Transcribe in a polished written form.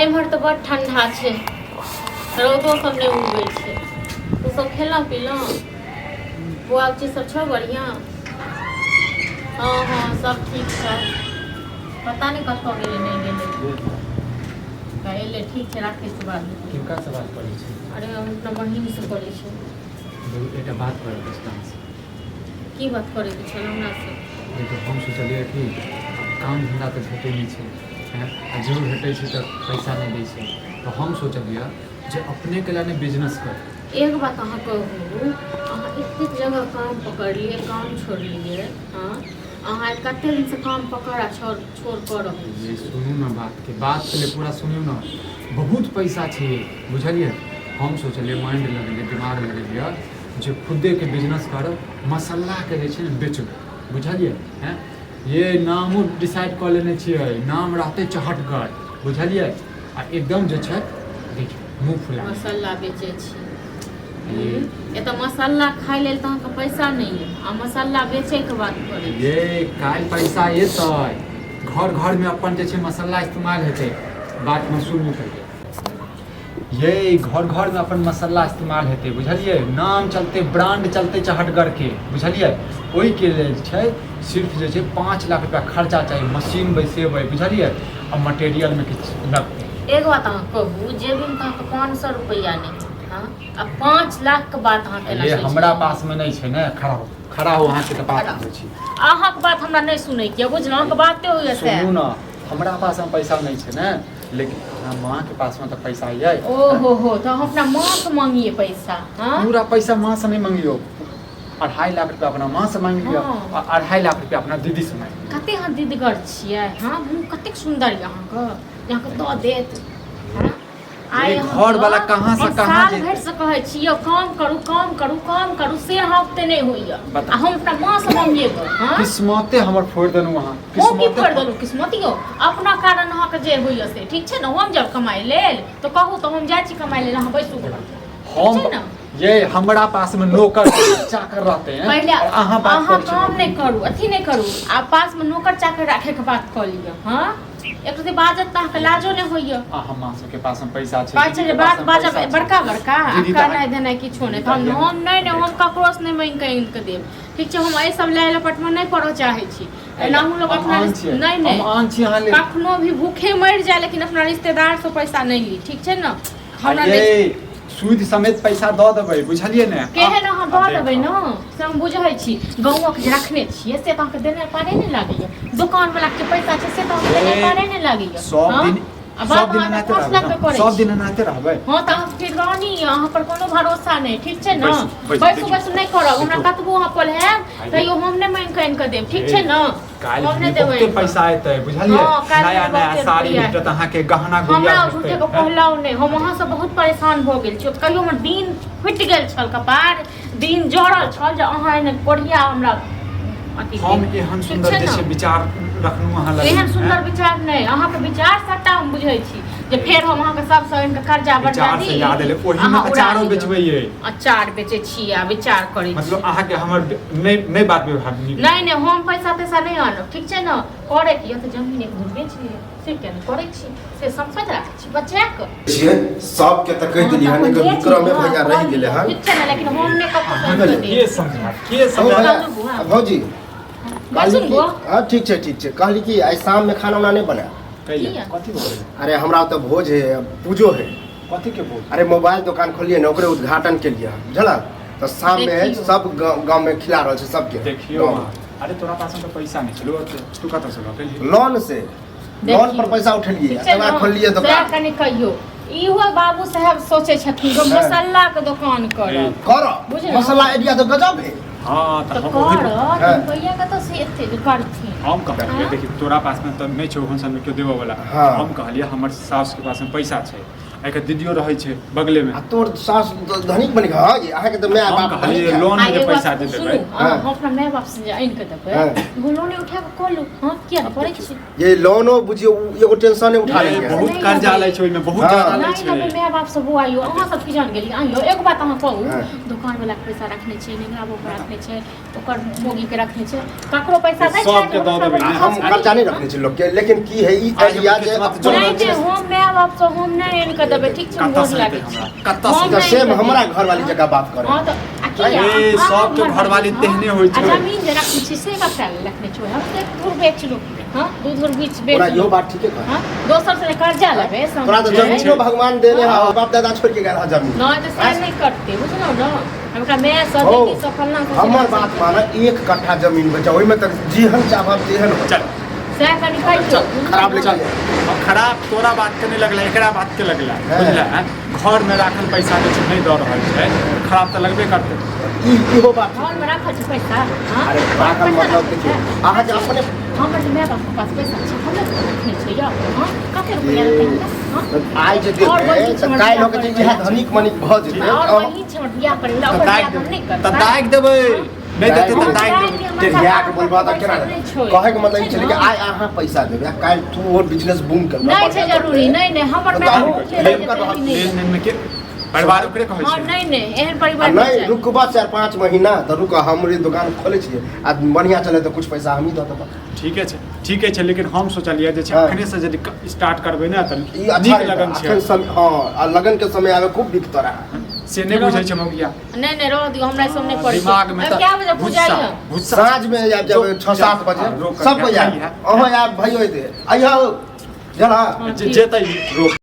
एम्हर तऽ बड ठंडा छै, रौदो सब नहि उगै छै। तू सब खेलऽ पीलऽ? बौआ बुच्ची सब छौ बढ़िआँ? हँ हँ, सब ठीक छौ। पता नहि कतऽ गेलै, नहि गेलै, एलै। ठीक छै, राखै छी, बादमे। किनका से बात करै छी? अरे, हम अपना बहिनसँ करै छी। एकटा बात करैके छै अहाँसँ। की बात करैके छल हमरासँ? देखियौ, हम सोचलियै कि काम धन्धा तऽ भेटै नहि छै, आँय, आ जँ भेटै छै तऽ पैसा नहि दै छै, तऽ हम सोचलियै जे अपनेके लए ने बिजनेस करी। एक बात अहाँ कहू, अहाँ एतेक जगह काम पकड़लियै, काम छोड़लियै। हँ, अहाँ कते दिनसँ काम पकड़ आ छोड़ छोड़ कऽ रहल छी? सुनू ने बातके, बात पहिले पूरा सुनियौ ने। बहुत पैसा छै, बुझलियै? हम सोचलियै, माइंड लगेलियै, दिमाग लगेलियै जे खुदेके बिजनेस करब, मसालाके जे छै ने बेचबै, बुझलियै? हैं ये नामो डिसाइड कऽ लेने छियै, नाम रहतै चहटगर, बुझलियै? आ एकदम जे छै, देखियौ, मुँह फुला मसाला बेचै छी। एतऽ मसाला खाइ लेल तऽ अहाँके पैसा नहि यऽ, आ मसाला बेचैके बात करै छी। ये काल्हि पैसा एतै, घर घरमे अपन जे छै मसाला इस्तेमाल हेतै। बातमे सुनू पहिले। ये घर घरमे अपन मसाला इस्तेमाल हेतै, बुझलियै? नाम चलतै, ब्रांड चलतै चहटगढ़के, बुझलियै? ओहिके लेल छै सिर्फ जे छै 5 लाख रुपया खर्चा चाही, मशीन बैसेबै, बुझलियै? आ मटेरियलमे किछु लगतै। एगो बात अहाँ कहू, जेबीमे तऽ अहाँके 500 रुपैआ नहि, हँ, आ 5 लाखके बात अहाँ केना ये सोचि हमरा लेलियै? पासमे नहि छै ने। खड़ा हो, खड़ा हो, अहाँके तऽ बात खड़ा। होइ छी। अहाँके बात हमरा नहि सुनैके यऽ, बुझलहुँ? अहाँके बाते होइए सुनू सएह। ने, हमरा पासमे पैसा नहि छै ने, लेकिन हमरा माँके पासमे तऽ पैसा यऽ। ओ हो हो, तऽ हम अपना माँसँ मांगिए पैसा? हँ। पूरा पैसा माँ से नहि मंगियौ, 2.5 लाख रुपया अपना माँ से मांगि लिअ आ 2.5 लाख रुपया अपना दीदी से मांगि लिअ। कते अहाँ दीदगर छियै। हँ, मुँह कतेक सुन्दर यऽ अहाँके जे अहाँके दऽ देत। हँ, आइ ये अहाँके घरवाला कहाँ से हम कहाँ साल जेतै? भरि से कहै छी यौ, काम करू, काम करू, काम करू, से अहाँ ओते नहि होइए। बताउ। आ हम अपना माँ से मांगिए गऽ? हँ। किस्मते हमर फोड़ि देलहुँ अहाँ। हम की किस्मते फोड़ि देलहुँ किस्मत यौ? अपना कारण अहाँके जे होइए से ठीक छै ने? हम जायब कमाइ लेल तऽ कहू तऽ हम जाइ छी कमाइ लेल, अहाँ बैसू घर। ठीक हम छै ने? ये हमरा पास में नौकर चाकर रहते हैं पहिले और अहाँ बात अहाँ करै छी। काम नहि करू, अथी नहि करू, आ पास में नौकर चाकर राखे के बात कऽ लिअ। हँ, एक रति बाजत तऽ अहाँके लाजो नहि होइए। आ हम सबके पास में पैसा छै, कहै छै दीदी जे के बात पास में बाजब पैसा छै। बड़का बड़का आ दीदी तऽ करनाइ धनाइ किछो नहि। तऽ हम दीदी हम नहि नहि, हम ककरोसँ नहि मांगि कऽ आनि कऽ देब, ठीक छै? हम एहि सब लय लपटमे नहि पड़ऽ चाहै छी। एनाहु लोक हम अपना आन छियै। नहि हम नहि, आन छी अहाँ लेल। कखनो भी भूखे मरि जाय, लेकिन अपना रिश्तेदारसँ पैसा नहि ली, ठीक छै ने? हमरा नहि ये सूद समेत पैसा दऽ देबै, बुझलियै ने? केहन अहाँ दऽ आ देबै देखब। ने, से हम बुझै छी। गाँवक जे रखने छियै से तऽ अहाँके देनाइ पारे नहि लागैए। दोकानवलाके जे पैसा छै से तऽ अहाँके देनाइ पारे नहि लागैए। सब हँ? दिन आ बात सब दिन अहाँ एनाहिते 5 रहबै लाख ने? करै सब छी। दिन एनाहिते रहबै। हँ, तऽ अहाँ फिर रानी यऽ, अहाँ पर कोनो भरोसा नहि, ठीक छै ने? बैसू, बैसू, बैसू। देखियौ। बैसू नहि करब हमरा। देखियौ। कतबो अहाँ पोल्हायब तैयो हम नहि मांगि कऽ आनि कऽ देब, ठीक छै ने? काल्हि हम नहि भी देबै बहुते आनि कऽ। पैसा एतै, बुझलियै? हँ, काल्हि नया भी नया बहुते साड़ी रुपैआ भेटत अहाँके, गहना गुड़िया हमरा भेटतै। झूठे के कहलहुँ नहि, हम अहाँसँ बहुत परेशान भऽ गेल छी। कहियो हमर दिन फुटि गेल छल, कपार दिन जड़ल छल जे अहाँ एहन कोढ़िया हमरा अथी हम देब। एहन ठीक सुन्दर छै जे ने? छै विचार रखलहुँ अहाँ लग। एहन सुन्दर विचार नहि, अहाँके विचार सबटा हम बुझै छी जे फेर हम अहाँके सबसँ आनि कऽ कर्जा विचार बर्बादी से याद एलै, ओहिमे अहाँ उड़ा अचारो लिअ। बेचबै ये। अचार बेचै छी आ विचार करै छी। मतलब अहाँके हमर नहि नहि बात व्यवहार नीक? नहि नहि, हम पैसा तैसा नहि आनब, ठीक छै ने? करैके यऽ तऽ जमीन एक धूर बेच लिअ, से किया नहि करै छी? से सम्पति राखै छी बचा कऽ। छियै सबके तऽ कहि देलियै हन, एकर विक्रमे भैया रहि गेलै हन। ठीक छै ने, लेकिन हम नहि कतहु अहाँके पैसा के देब। समझा के ओ समझा भैया, चलू बुआ। भौजी कहली बैसू कि बुआ। हँ, ठीक छै, ठीक छै। कहली कि आइ शाममे खाना उना नहि बनायब। कैले? किया? कथी भऽ गेलै? अरे, हमरा ओतऽ भोज है, पूजो है। कथी के भोज? अरे, मोबाइल दोकान खोलिए ने, ओकरे उद्घाटन के लिए, बुझल? तऽ शाममे देखियौ। सब गाँव में खिला रहल छै सबके। देखियौ। गाँव में। अरे, तोरा पास में तऽ पैसा नहि छलौ, तू कतऽ से लऽ लोन से, लोन पर देखियौ। पैसा उठेलियै, ठीक छै तकर बाद ने? खोललियै सएह दोकान। कनि कहियौ, इहो बाबू साहेब सोचै छथिन जे मसाला के दोकान करब। कर बुझलहुँ? मसाला एरिया तऽ गजब है। हँ, तऽ तऽ हम ओही करत हँ। रुपैआ कतऽ से एतै जे करथिन? हम कहलियै, हँ? देखी, तोरा पासमे तऽ नहि छौ ओहन सममे केओ देबऽ वाला। हँ। हम कहलियै, हमर सासुके पासमे पैसा छै, एकर दीदियो रहै छै बगले में। आ तोर सास धनिक बनि गेल। हँ, ये अहाँके तऽ my हम बाप कहलियै धनिक है। लोन आ में जे एगो पैसा बात जे सुनू, देबै। अहाँ हाँ। हम अपना माय बाप से जे आनि कऽ देबै, हाँ। एगो लोने उठा कऽ कऽ लू। हँ, किया नहि करै छी? ये लोनो बुझियौ एगो टेंशने उठा ये लेलियै। बहुत नहि कर्जा लेबै। लै छै ओहिमे, बहुत हाँ। ज्यादा लै नहि छै। लेबै माय बाप से बौआ यौ, अहाँ सब की जान गेलियै? आँ यौ, एगो बात अहाँ कहू, हाँ। दोकान वाला के पैसा रखने छै, नेंगरा बाबू के रखने छै, ओकर मोगी के रखने छै, ककरो पैसा दै छै? सबके दऽ देबै। हम कर्जा नहि रखने छी लोक के, लेकिन की है ई आज आइडिया जे किस्मत अपन जोड़ल नहि नहि, हम माय बाप से हम नहि आनि कऽ देबै, ठीक छै? कतऽ गोर से लागै हेतै छी। हमरा? कतऽ से? हम तऽ नहि सेम देबै। हमरा घरवाली जकाँ बात करे। हँ तऽ आ की ए, अहाँ सबके घरवाली तेहने होइ छै। आ जमीन जे रखने छी से ककरा लए रखने छी? हम तऽ एक धूर बेचलहुँ, हँ, दू धूर बीच ओना बेचलहुँ। इहो बात ठीके कह। हँ, दोसर से कर्जा लेबै। तोरा तऽ जमीनो भगवान देने है, बाप दादा छोड़ के गेल है जमीन। नहि तऽ से नहि कटतै, बुझलहुँ ने? हम ओकरा माय सब हौ, बेटी सब फल्लाँ सब हमर बात माने एक कट्ठा जमीन बचा, ओहिमे तऽ जेहन चाहब तेहन हो। चल। सएह कनि कहियौ। चल। खराब चल। लेकिन अब खराब तोरा बात के नहीं लगला, एकरा बात के लगला। हाँ। बुझला? घर में राखल पैसा जे छै नहि दऽ रहल छै, खराब तऽ लगबे करतै। ई इहो बात। घरमे राखल छै पैसा? हँ? अरे राखल पैसा मतलब राखल देखियौ छै? अहाँके अपने हमर जे माय बापके पास पैसा छै, हमरे तऽ रखने छै यौ। हँ, कते रुपैआ रहतै हमरा? हँ? आइ जे और देबै बहिन छै तऽ हमर काल्हि बियाह होके जे करैवला। इएह धनिक मनिक भऽ जेतै। और और बहिन छै हमर बियाह करे तऽ ओकर बियाह दागि हम नहि देबै, करबै। तऽ दागि देबै, नहि देतै तऽ दागि देबै। टेढ़िया के बोलबा तऽ केना देबै? कहै के मतलब ई छलै कि आइ अहाँ पैसा देबै आ काल्हि तू और बिजनेस बूम करबै। नहि छै जरूरी, नहि नहि, हमर माय तऽ बाप अहूँ नहि प्रेम करबहक। लेन देन में के परिवार ओकरे कहै हँ छै। नहि नहि, एहन आ परिवार नहि चाही। रुकबा 4-5 महीना तऽ रुक, हमरे दोकान खोलै छियै आ बढ़िआँ चले तऽ कुछ पैसा हमही दऽ देबऽ। ठीके छै, ठीके छै, लेकिन हम सोचलियै जे छै अखने से यदि स्टार्ट करबै ने तऽ ई अच्छा नीक रहतै। लगन छै। अखन समय, हँ, आ लगन के समय आबे खूब बिकतो रहा। से नहि बुझै छै मौगिया। नहि नहि, रह दियौ, हमरा ई सब नहि पड़ै छै। दिमाग में अब तऽ कए बजे पूजा भुस्सा यऽ? भुस्सा। साँझ में आबि जाबै 6-7 बजे। रोक सब कोइ आयब, है। अहाँ आयब, भाइयो अयतै, अइहा जरा। हँ, जे ठीक। जेतै रोक।